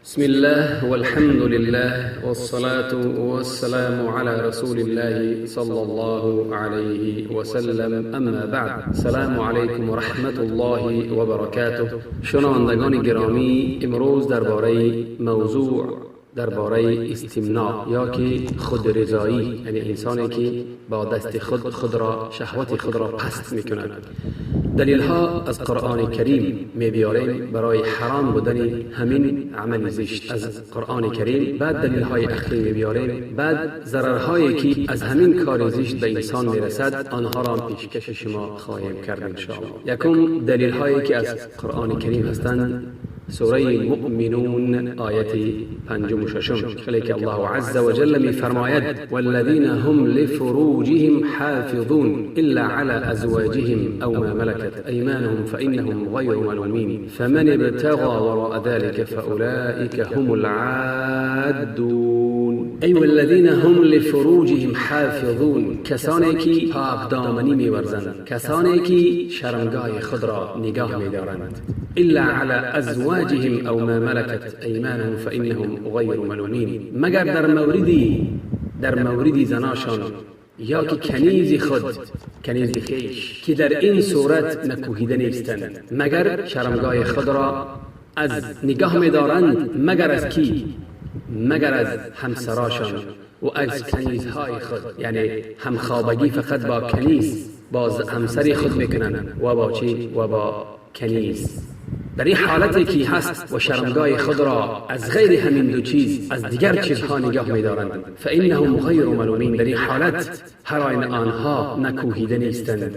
بسم الله والحمد لله والصلاة والسلام على رسول الله صلى الله عليه وسلم، اما بعد، السلام علیکم و رحمت الله و برکاته. شنوندگان گرامی، امروز درباره موضوع، درباره استمناء یا که خودرضایی، یعنی انسانی که با دست خود خود را، شهوت خود را پست میکند، دلیل ها از قرآن کریم می بیاریم برای حرام بودن همین عمل زشت از قرآن کریم. بعد دلیل های عقلی می بیاریم، بعد ضررهایی که از همین کار زشت به انسان می رسد، آنها را پیشکش شما خواهیم کرد انشاءالله. یکم دلیل هایی که از قرآن کریم هستند، سوره مؤمنون آیت پنجم و ششم، که الله عز وجل می فرماید: والذین هم لفروجهم حافظون الا على ازواجهم او ما ملكت ايمانهم فانهم غیر ملومین فمن ابتغى وراء ذلك فاولئك هم العادون. ای والذین هم لفروجهم حافظون، کسانی که پاک دامنی میورزند، کسانی که شرمگاه خود را نگاه میدارند، الا على ازواجهم او ما ملكت ايمانهم فانهم غیر ملومین، مگر در موردی زناشان یا که کنیز خود، کنیز خویش، که در این صورت نکوهیده نیستند، مگر شرمگاه خود را از نگاه میدارند، مگر از کی؟ مگر از همسراشان و از کنیزهای خود. یعنی همخوابگی فقط با کنیز، با همسر خود میکنند و با چی؟ و با کنیز. در این حالتی که هست و شرمگاه خود را از غیر همین دو چیز، از دیگر چیزها نگاه می‌دارند، فإنهم غیر ملومین، در این حالت هر آینه آنها نکوهیده نیستند،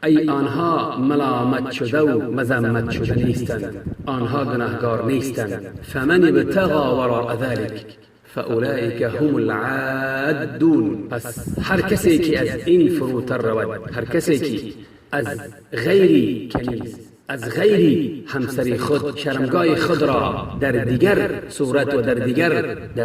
ای آنها ملامت شده و مذمت شده نیستند، آنها گناهگار نیستند. فمن ابتغى وراء ذلك فاولئک هم العادون. پس هر کسی که از این فروتر رود، هر کسی که از غیر کنیز، از غیر همسر خود شرمگاه خود را در دیگر صورت و در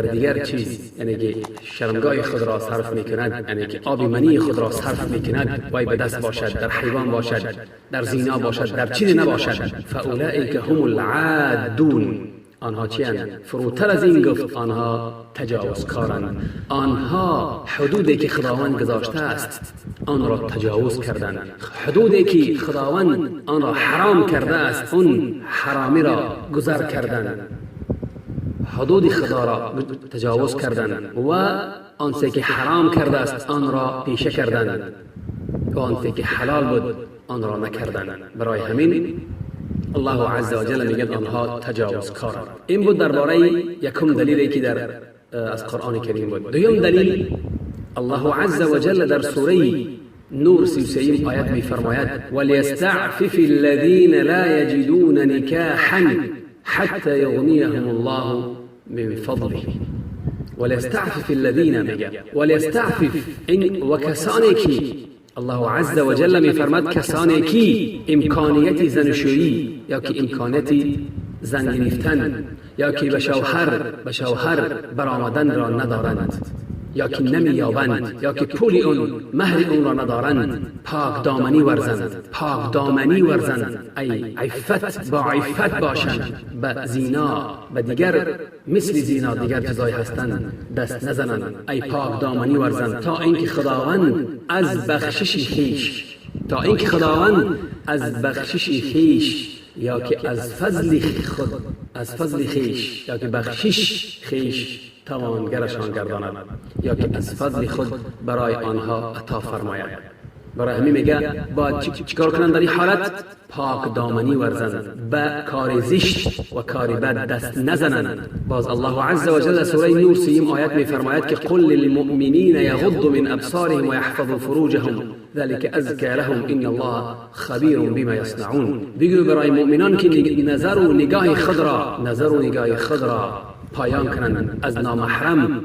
دیگر چیز، یعنی که شرمگاه خود را صرف میکند، یعنی که آب منی خود را صرف میکند، وای به دست باشد، در حیوان باشد، در زینا باشد، در چیزی نباشد، فاولئک هم العادون. آنها چی؟ فروتر از این گفت، آنها تجاوزکارند. آنها حدودی که خداوند گذاشته است، آن را تجاوز کردند. حدودی که خداوند آن را حرام کرده است، اون حرامی را گذر کردند. حدود خدا را تجاوز کردند و آنچه که حرام کرده است، آن را پیشه کردند و آنچه که حلال بود، آن را نکردند. برای همین الله عز وجل میگه آنها تجاوزکارند. این بود درباره یکم دلیلی که از قرآن کریم بود. دوم دلیل، الله عز وجل در سوره نور 33 آیت میفرماید: وليستعفف الذين لا يجدون نكاحا حتى يغنيهم الله من فضله. وليستعفف الذين، میگه وليستعفف این و کسانی که، الله عز وجل میفرماد، کسانی که امکانیت زنشویی یا که امکانیت زن گرفتن یا که به شوهر برآمدن را ندارند یا که نمییابند یا که پول اون، مهر اون را ندارند، پاک دامنی ورزند، پاک دامنی ورزند، ای عفت، با عفت باشند، به زینا، به دیگر مثل زینا، دیگر چیزای هستند دست نزنند، ای پاک دامنی ورزند تا اینکه خداوند از بخشش خویش، تا اینکه خداوند از بخشش خویش یا که از فضل خود، از فضل خویش یا که بخشش خویش توانگرشان گرداند یا که از فضل خود برای آنها عطا فرماید. برای همین میگه باید چیکار کنند در این حالت؟ پاک دامنی ورزند، به کار زشت و کار بد دست نزنند. باز الله عز وجل سوره نور 30 آیت میفرماید که قل للمؤمنین یغضوا من ابصارهم ويحفظوا فروجهم ذلك ازكى لهم ان الله خبیر بما یصنعون. بگو برای مؤمنان که نظر و نگاه خود را، نظر و نگاه خود را پایان کنند، از نامحرم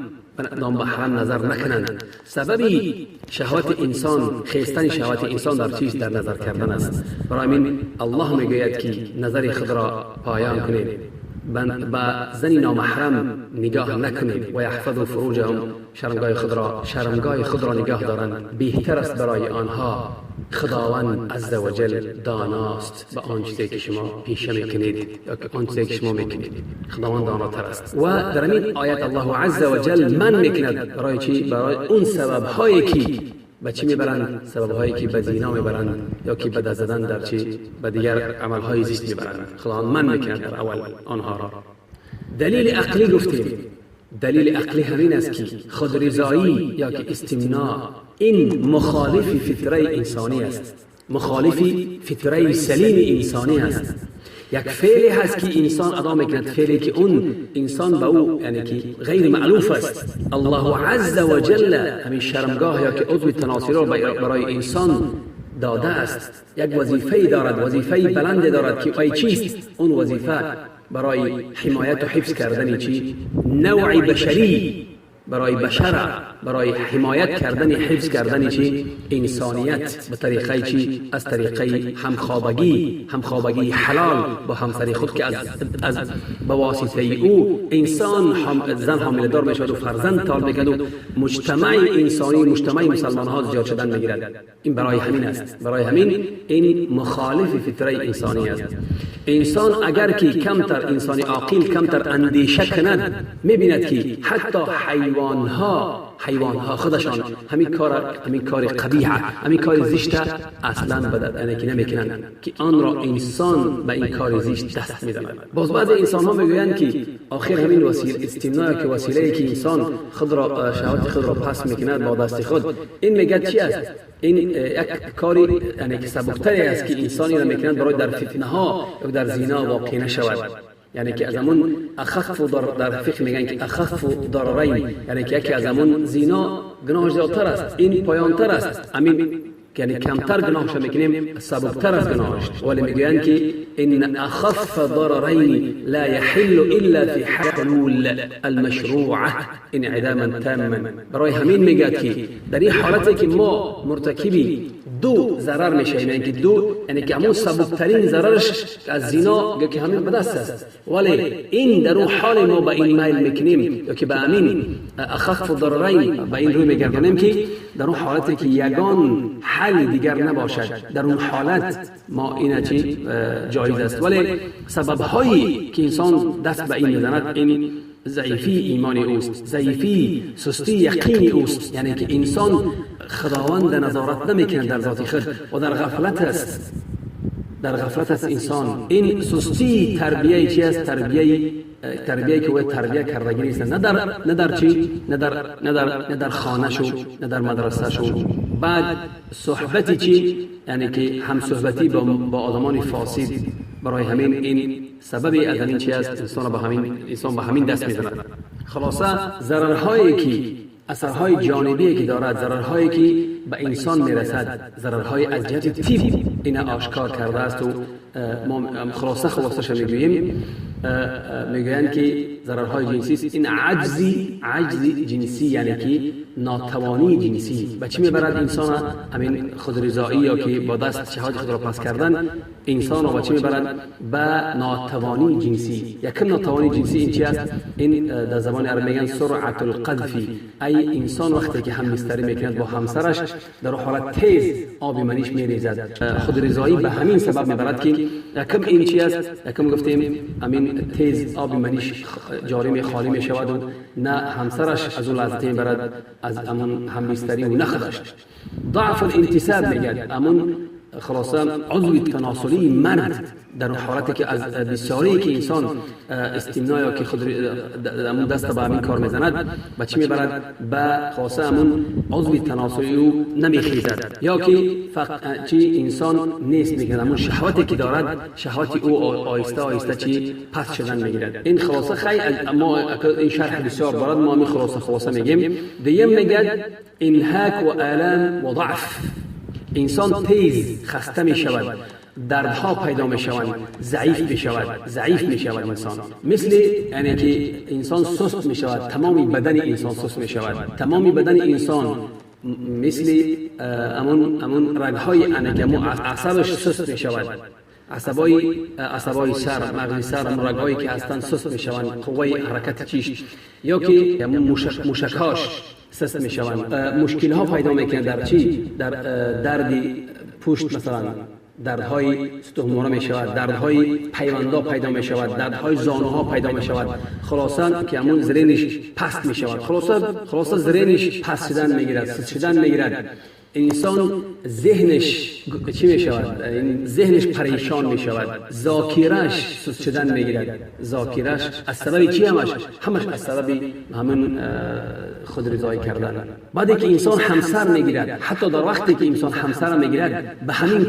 نظر نکنند. سببی شهوت انسان، خیستن شهوت انسان در چیز؟ در نظر کردن است. برای همین الله میگوید که نظر خود را پایان کنید. به زنی نامحرم نگاه نکنید. و یحفظوا فروجهم، شرمگاه خود را نگاه دارند، بهتر است برای آنها. خداوند عزوجل داناست به آن چیزی که شما پیشه میکنید یا آن چیزی که شما میکنید، خداوند داناتر است. و در این آیت الله عزوجل من میکند برای چی؟ برای اون سبب هایی که به چی میبرند؟ سبب هایی که به زینا میبرند یا که به دست زدن در چی؟ به دیگر عمل های زشت میبرند. خداوند من میکند در اول آنها را. دلیل عقلی گفتیم، دلیل عقلی همین است که خودرضایی یا که استمناع این مخالف فطره انسانی است، مخالف فطره سلیم انسانی است. یک فعلی هست که انسان ادا میکند، فعلی که اون انسان به او یعنی که غیر مألوف است. الله عز وجل همین شرمگاه یا که عضو تناسلی را برای انسان داده است. یک وظیفه دارد، وظیفه بلند دارد که ای چیست؟ اون وظیفه برای حمایت و حفظ کردن چی؟ نوع بشری، برای بشر، برای حمایت کردن، حفظ کردن چی؟ انسانیت به طریقه چی؟ از طریقه همخوابگی، همخوابگی حلال با همسر خود که از به واسطه او انسان زن حامله دار میشود و فرزند تولید میکند و مجتمع انسانی، مجتمع مسلمان ها زیاد شدن میگیرد. این برای همین است، برای همین این مخالف فطره انسانی است. انسان اگر که کمتر، انسان عاقل کمتر اندیشه کند، میبیند که حتی حیوانها خودشان همین کار قبیح، همین کار زشت اصلا بدن که نمیکنند که آن را انسان به این کار زشت دست میزند. باز بعضی انسان ها میگویند که آخر همین وسیله استمناع که وسیله که انسان خود را شهوت خود را پس میکند با دست خود، این میگه چی است؟ این یک کاری یعنی که سبکتری است که انسانی را میکنند برای در فتنه ها یا در زینا واقع نشود. یعنی که از همون اخف در فقه میگن که اخف ضررین، یعنی که یکی از همون زینا گناهش زیادتر است، این پایانتر است، همین یعنی کمتر گناهش میکنیم، سبکتر از گناهش. ولی میگویند که ان اخف ضررین لا يحل الا في حلول المشروعه انعداما تاما. برای همین میگه که در این حالتی که ما مرتکبی دو ضرر میشیم، یعنی که دو، یعنی که همون سبکترین ضررش از زینا که همین به دست است، ولی این در اون حال ما به این میل میکنیم یا که به همین اخف ضررین به این روی میگردانیم که در اون حالتی که یگان حل دیگر نباشد، در اون حالت ما این چی جایز است. ولی سبب هایی که انسان دست به این میزند این ضعیفی ایمان اوست، ضعیفی سستی یقین اوست، یعنی که انسان خداوند نظارت نمیکند در ذات خود و در غفلت است، در غفلت است انسان. این سستی تربیه چی است؟ تربیه که او تربیه کردگی نیست، نه در چی، نه در خانه شو، نه در مدرسه شو. بعد صحبتی چی؟ یعنی که هم صحبتی با آدمان فاسد. برای همین این سبب از همین چی است؟ انسان به همین دست میزند. خلاصه ضررهایی که اثرهای جانبی که دارد، ضررهایی که به انسان میرسد، ضررهای از جهت طب این آشکار کرده است و ما خلاصه میگوییم. میگویند که ضررهای جنسی است این عجز جنسی، یعنی که ناتوانی جنسی. به چی میبرد انسان؟ همین خودرضایی یا که با دست شهوت خود را پس کردن انسان را به چی میبرد؟ به ناتوانی جنسی. یکم ناتوانی جنسی این چی است؟ این در زبان عرب میگن سرعت القذف، ای انسان وقتی که هم بستری میکند با همسرش در حالت تیز آب منیش میریزد. خودرضایی به همین سبب میبرد که یکم این چی است؟ یکم گفتیم همین تیز آب منیش جاری خالی می شود و نه همسرش از اون لذت میبرد از امون همبستری و نه خودش. ضعف الانتساب میگه امون خلاصه عضو تناسلی مرد در حالتی که از بسیاری که انسان استمناع یا که خود امون دست به همین کار میزند به چی میبرد؟ به خلاصه امون عضو تناسلی او نمیخیزد، یا که چی انسان نیست میگیرد، امون شهوتی که دارد شهوت او آهسته آهسته چی پس شدن میگیرد. این خلاصه خیلی ما این شرح بسیار دارد، ما همین خلاصه میگیم. دیم میگه انهاک و آلام و ضعف، انسان تیز خسته می شود، دردها پیدا می شوند، ضعیف می شود انسان، مثل یعنی که انسان سست می شود، تمام بدن انسان سست می شود، تمام بدن انسان مثل امون رگهای انکمو اعصابش سست می شود، عصبای سر، مغز سر، رگ‌هایی که هستند سست میشوند، قوه حرکت چیش یا که موشک‌هاش سست میشوند، مشکل ها پیدا میکنه در چی؟ در درد پشت مثلا، دردهای ستومانه می شود، دردهای پیوندا پیدا می شود، دردهای زانوها پیدا می شود. خلاصا که همون زرینش پست می شود، خلاصه زرینش پست شدن می گیرد، سست شدن می گیرد. انسان ذهنش چی می شود؟ ذهنش پریشان می شود، ذاکرش سست شدن می گیرد. ذاکرش از سبب چی؟ همش از سبب همون خودرضایی کردن. بعد که انسان همسر می گیرد، حتی در وقتی که انسان همسر می گیرد، به همین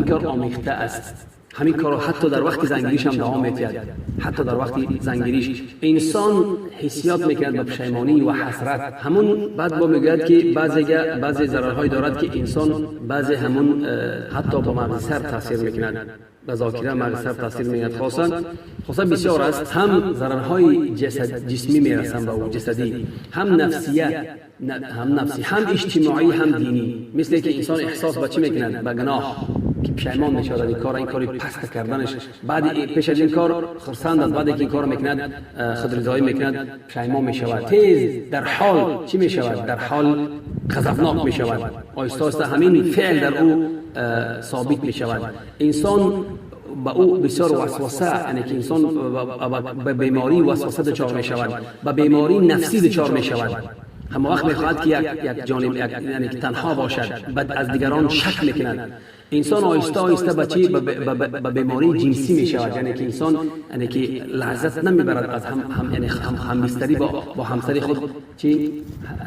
کار آمیخته است. همین کارو حتی در وقت زنگیریش هم دوام می‌دهد. حتی در وقت زنگیریش انسان حسیات میکند به پشیمانی و حسرت. همون بعد با میگوید که بعضی ضررهای دارد که انسان بعضی همون حتی با مغز سر تاثیر میکند، به ذاکره مغز سر تاثیر میکند. خاصا بسیار است، هم ضررهای جسمی میرسند به او، جسدی، هم نفسیه، هم نفسی، هم اجتماعی، هم دینی. مثل که انسان احساس به چی میکند؟ به گناه، که پشیمان میشود از این کار، این کاری پست کردنش. بعد پیش از این کار خرسند است، بعد که این کار میکند خودرضایی میکند، پشیمان میشود. تیز در حال چی میشود؟ در حال غضبناک میشود. آهسته آهسته همین فعل در او ثابت میشود. انسان با او بسیار وسوسه، یعنی که انسان به بیماری وسوسه دچار میشود، به بیماری نفسی دچار میشود. همه وقت میخواهد که یک جانب، یعنی که تنها باشد، بعد از دیگران شک میکند. انسان آهسته آهسته به چی؟ به بیماری جنسی میشود، یعنی که انسان یعنی که لذت نمیبرد از هم یعنی همبستری با همسر خود، چی؟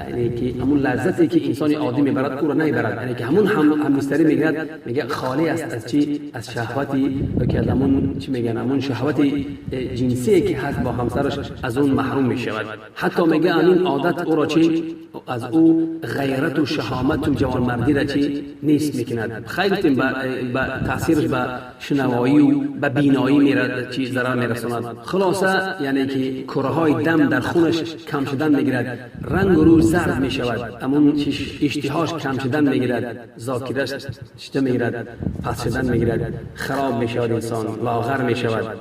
یعنی که همون لذتی که انسان عادی میبرد او را نمیبرد. یعنی که همون همبستری میگیرد، میگه خالی است از چی؟ از شهوتی که از همون چی میگن، همون شهوت جنسی که هست با همسرش، از اون محروم میشود. حتی میگه همین عادت او را چی؟ از او غیرت و شهامت و جوانمردی را چی؟ نیست میکند. خیلی با تاثیرش به شنوایی و به بینایی میره، چیز ضرر میرساند. خلاصه یعنی که کره های دم در خونش کم شدن میگیرد، رنگ رو زرد میشود، همون اشتهاش کم شدن میگیرد، ذاکرش شده میگیرد، پس شدن میگیرد، خراب میشود، انسان لاغر میشود،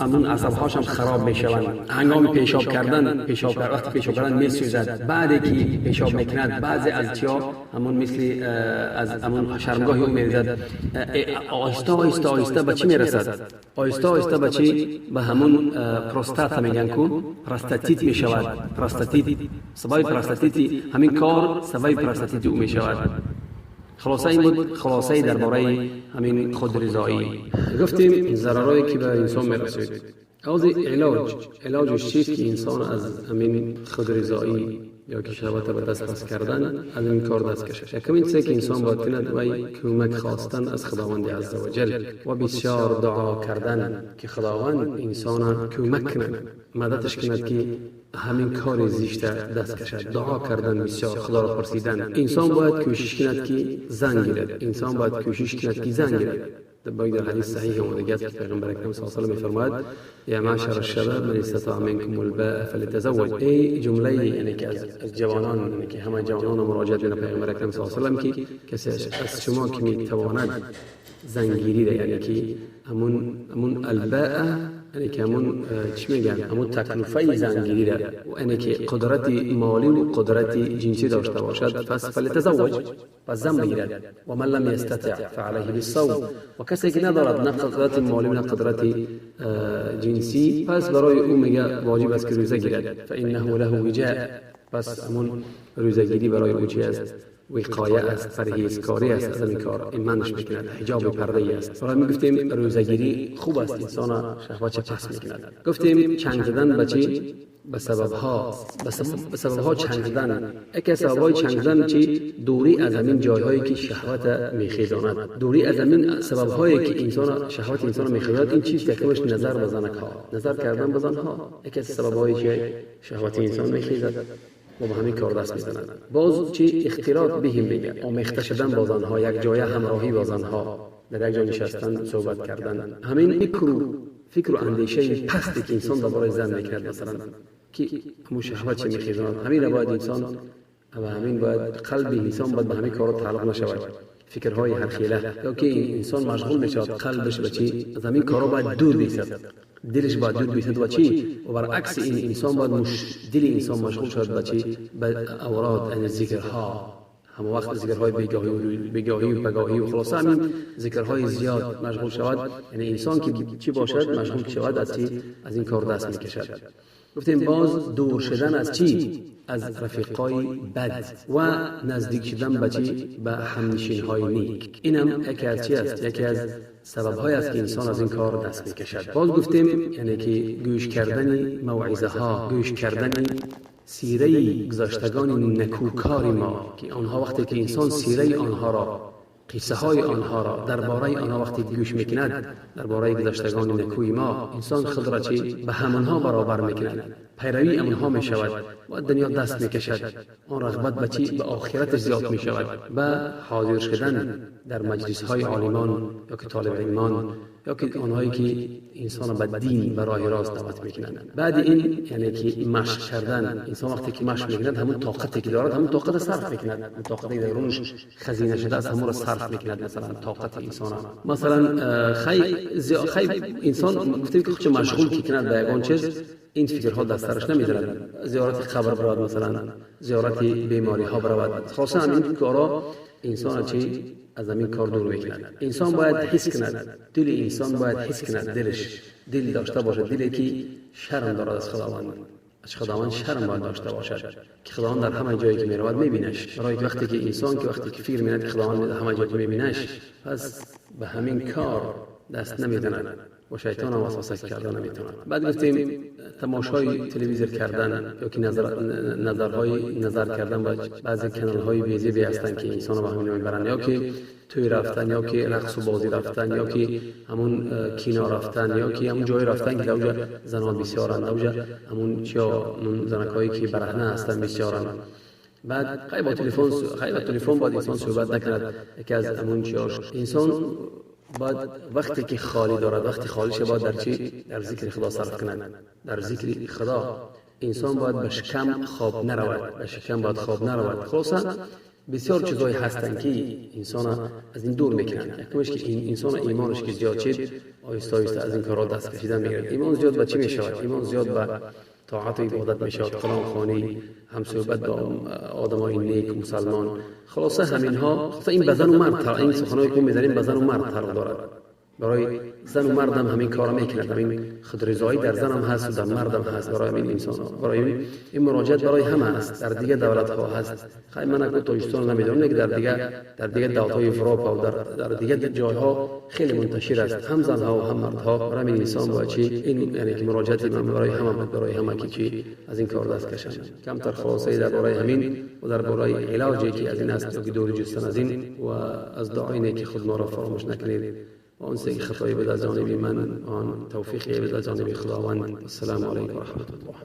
همون عصبهاش هم خراب میشوند. هنگام پیشاب کردن، وقتی پیشاب کردن میسوزد. بعد که پیشاب میکند بعضی از چیا همون مثل از همون شرمگاه او میریزد. آهسته آهسته آهسته به چی میرسد؟ آهسته آهسته به چی؟ به همون پروستات میگن کو، پروستاتیت میشود. پروستاتیت، سبب پروستاتیت همین کار سبب پروستاتیت او میشود. خلاصه این بود، خلاصه درباره همین خودرضایی. گفتیم ضررهایی که به انسان میرسید. از علاجش چیست که انسان از همین خودرضایی یا که شهوت به دست پس کردن از این کار دست کشد. یکم این چیزی که انسان باید کند وی کمک خواستن از خداوند عزوجل و بسیار دعا کردن که خداوند انسان کمک کند، مددش کند که همین کار زشت دست کشد. دعا کردن، بسیار خدا را پرسیدن. انسان باید کوشش کند که زن گیرد. انسان باید کوشش کند که زن گیرد. در حدیث صحیح آمده است که پیغمبر اکرم صلی الله علیه و آله می‌فرماید: یا معشر الشباب من استطاع منکم الباء فليتزوج. ای جمله یعنی که از جوانان، یعنی که همه جوانان مراجعه به پیغمبر اکرم صلی الله علیه و آله که کسی از شما که میتواند زنگیری را، یعنی که همون الباء، یعنی که همون چی میگن، همون تکلفه زنگیری را، یعنی که قدرت مالی و قدرت جنسی داشته باشد، پس فلتزوج، پس زن بگیرد. و من لم یستطع فعلیه بالصوم. و کسی که ندارد نه قدرت مالی و نه قدرت جنسی، پس برای او میگه واجب است که روزه گیرد. فانه له وجاء. پس همون روزه گیری برای او چی است؟ وقایه است، پرهیزکاری است از این کار، این منش میکند، حجاب پرده است. برای می گفتیم روزگیری خوب است، انسان شهوت پس میکند. گفتیم چنگ زدن به چی؟ به سببها، به سببها چنگ زدن. یکی از سببهای چنگ زدن چی؟ دوری از همین جایهایی که شهوت میخیزاند، دوری از همین سببهایی که انسان شهوت انسان میخیزاند. این چیز یکمش نظر به زنک‌ها، نظر کردن به زنها یکی از سببهایی که شهوت انسان میخیزد و با همین کار دست میزنند. باز چی؟ اختلاط بهم میگه، آمیخته شدن با زنها، یک جایه همراهی با زنها، در یک جای نشستن، صحبت کردن. همین فکر و اندیشه پستی که انسان درباره زن میکرد مثلا، که همون شهوت چه میخیزاند، همین را باید انسان و همین باید قلب انسان باید به همین کارا تعلق نشود. فکرهای هرخیله، یا که انسان مشغول میشود قلبش به چی؟ از همین کارا باید دور بیستد، دلش باید دور بیستد و چی؟ و برعکس این انسان باید دل انسان مشغول شود به چی؟ به اوراد، یعنی ذکرها، همه وقت ذکرهای بیگاهی و پگاهی و خلاصه همین ذکرهای زیاد مشغول شود. یعنی انسان که چی باشد مشغول شود از چی؟ از این کار دست میکشد. گفتیم باز دور شدن از چی؟ از رفیقای بد و نزدیک شدن به چی؟ به همنشین‌های نیک. اینم یکی از چی است؟ یکی از سبب‌های است که انسان از این کار دست میکشد. باز گفتیم یعنی که گوش کردن موعظه ها، گوش کردن سیره گذشتگان نکوکار ما، که آنها وقتی که انسان سیره آنها را، قصه های آنها را، درباره آنها وقتی گوش میکند، درباره گذشتگان نکوی ما، انسان خود را چی؟ به همانها برابر میکند، پیروی آنها میشود و دنیا دست میکشد. آن رغبت به چی؟ به آخرت زیاد میشود، به حاضر شدن در مجلس های عالمان یا که طالب علمان یا که آنهایی که انسان به دین، به راه راست دعوت میکنند. بعد این یعنی که مشق کردن، انسان وقتی که مشق میکند همون طاقتی که دارد همون طاقت صرف میکند، همون طاقتی که درونش خزینه شده است همون را صرف میکند. مثلا طاقت انسان، مثلا خی انسان گفتیم که خودش مشغول کند به یگان چیز، این فکرها دست سرش نمیدارد. زیارت قبر برود، مثلا زیارت بیماری ها برود، خاصا همین کارا انسان چی؟ از همین کار دور میکند. انسان باید حس کند، دل انسان باید حس کند، دلش دل داشته باشد، دلی که شرم دارد از خداوند، از خداوند شرم باید داشته باشد که خداوند در همه جایی که میرود میبینش. برای وقتی که انسان که وقتی که فکر میکند که خداوند در همه جایی که میبینش، پس به همین کار دست نمیزند و شیطان هم وسوسه کردن نمیتواند. بعد گفتیم تماشای تلویزیون کردن یا که نظرهای نظر کردن و بعضی کانال های بی‌زیبی هستند که انسان رو به همین میبرند، یا که توی رفتن، یا که رقص و بازی رفتن، یا که همون کینا رفتن، یا که همون جای رفتن که در اونجا زنان بسیارند، در اونجا همون چیا زنکایی که برهنه هستند بسیارند. بعد خیلی با تلفن، خیلی با تلفن باید انسان صحبت نکند. یکی از همون چیاش انسان باید وقتی که خالی دارد، وقتی خالی شه باید در چی؟ در ذکر خدا صرف کند، در ذکر خدا. انسان باید به شکم خواب نرود، به شکم باید خواب نرود. خلاصه بسیار چیزایی هستند که انسان از این دور میکنند. یکمش که انسان ایمانش که زیاد شد، آهسته آهسته از این کارها دست کشیدن میگیرد. ایمان زیاد به چی میشود؟ ایمان زیاد به طاعت و عبادت میشود، کلام خوانی، هم صحبت با آدمای نیک مسلمان. خلاصه همینها، خلاصه این به زن و مرد، این سخنایی که میزنیم به زن و مرد تعلق دارد. برای زن و مرد هم همین کارا میکند، همین خودرضایی در زن هم هست و در مرد هم هست. برای همین انسان ها، برای این مراجعت برای همه است. در دیگه دولت ها هست، خیلی من اگه تاجیکستان نمیدونم که در دیگه دولت های اروپا و در دیگه جایها خیلی منتشر است، هم زن ها و هم مردها. برای همین انسان باید چی؟ این یعنی که مراجعت من برای همه بود، برای همه که چی از این کار دست کشند. کمتر خلاصه درباره همین و درباره علاجی که از این است که دور جستن از این و از دعای که خود ما را فراموش نکنید. و آن سه خطایی بود از جانب من، آن توفیقی بود از جانب خداوند. السلام علیکم و رحمت الله.